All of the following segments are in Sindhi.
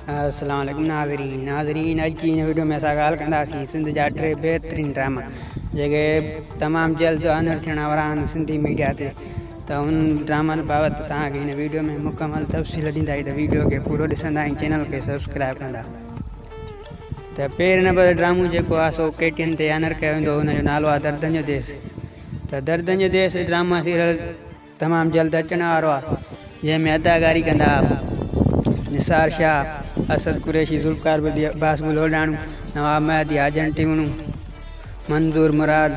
السلام عليڪم ناظرين ناظرين اڄ جي هن وڊيو ۾ اسان ڳالهه ڪنداسين سنڌ جا ٽي بهترين ڊراما جيڪي تمام جلد آنر ٿيڻ وارا آهن سنڌي ميڊيا تي ته ان ڊرامن بابت توهان کي هن وڊيو ۾ مڪمل تفصيل ڏيندا ته وڊيو کي پورو ڏسندا ۽ چينل کي سبسڪرائب ڪندا ته پهرين نمبر ڊرامو جيڪو آهي سو ڪي ٽي اين تي آنر ڪيو ويندو ان جو نالو آهي دردن جو ديس ته دردن جو ديس ڊراما سيريل تمام جلد اچڻ وارو آ جنهن ۾ اداڪاري ڪندا نثار شاهه، اسد قريشي، ذوالفقار ٻڌي، عباس گل هوڏاڻو، نواب مهدي، حاجن ٽيوڻو، منظور مراد،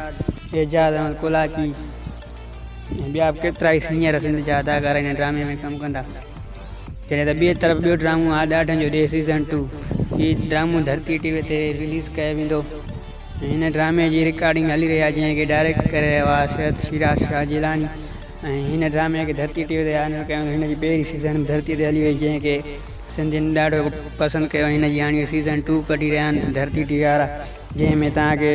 اعجاز احمد ڪولاچي ۽ ٻيا به ڪيترائي سينئر سنڌ جا اداڪار هن ڊرامي ۾ ڪم ڪندا. جڏهن ته ٻئي طرف ٻيو ڊرامو آ ڏاڍن جو ڏيهه سيزن ٽو هي ڊرامو ڌرتي ٽي وي تي رليز ڪيو ويندو. هن ڊرامي جي رڪارڊنگ هلي رهي آهي جنهن کي ڊائريڪٽ ڪري رهيو آهي سيد شيراز شاهه جيلاني ۽ هن ڊرامي کي ڌرتي ٽي وي تي آنر ڪيو هن جي پهرين سيزن به ڌرتي تي هلي وئي جنهن کي سنڌين ڏاڍو پسند ڪيو هن جي هاڻي سيزن ٽو ڪڍي رهيا آهن ڌرتي ٽي وي وارا جنهن ۾ توهان کي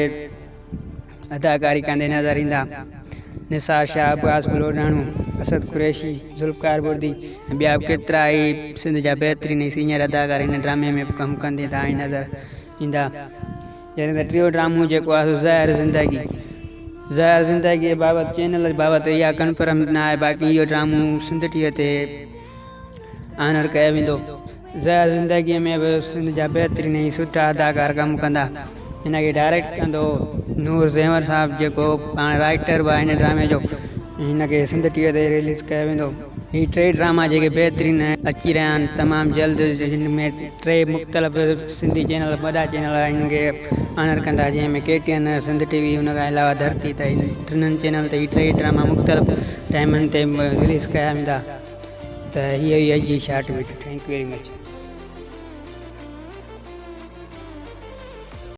اداڪاري ڪندي نظر ايندا نثار شاهه عباس گلوڊاڻو اسد قريشي ذوالفقار بردي ۽ ٻيا به ڪيترا ئي سنڌ جا بهترين ۽ سينئر اداڪار هن ڊرامي ۾ به ڪم ڪندي توهان کي نظر ايندا. جڏهن ته ٽيون ڊرامو جيڪو آهي سو زهر زندگي زهر زندگي بابت چينل بابت اها ڪنفرم نه آهي باقي اهو ڊرامو سنڌ ٽي وي تي آنر ڪيو ويندو زهر زندگي ۾ به سنڌ جا بهترين ۽ سٺا اداڪار ڪم ڪندا هن کي ڊائريڪٽ ڪندو نور زيور صاحب جيڪو پاڻ رائٽر به آهي هن ڊرامي جو هن کي سنڌ ٽي وي تي رليز ڪيو ويندو هي ٽي ڊراما جيڪي بهترين اچي رهيا آهن تمام جلد جن ۾ ٽي مختلف سنڌي چينل وڏا چينل آهن کي آنر ڪندا جنهن ۾ K T N Sindh T V ان کان علاوه ڌرتي ته هن ٽنهن چينل تي هي ٽي ڊراما مختلف ٽائمن تي رليز ڪيا ويندا ته هي هئي اڄ جي short video thank you very much.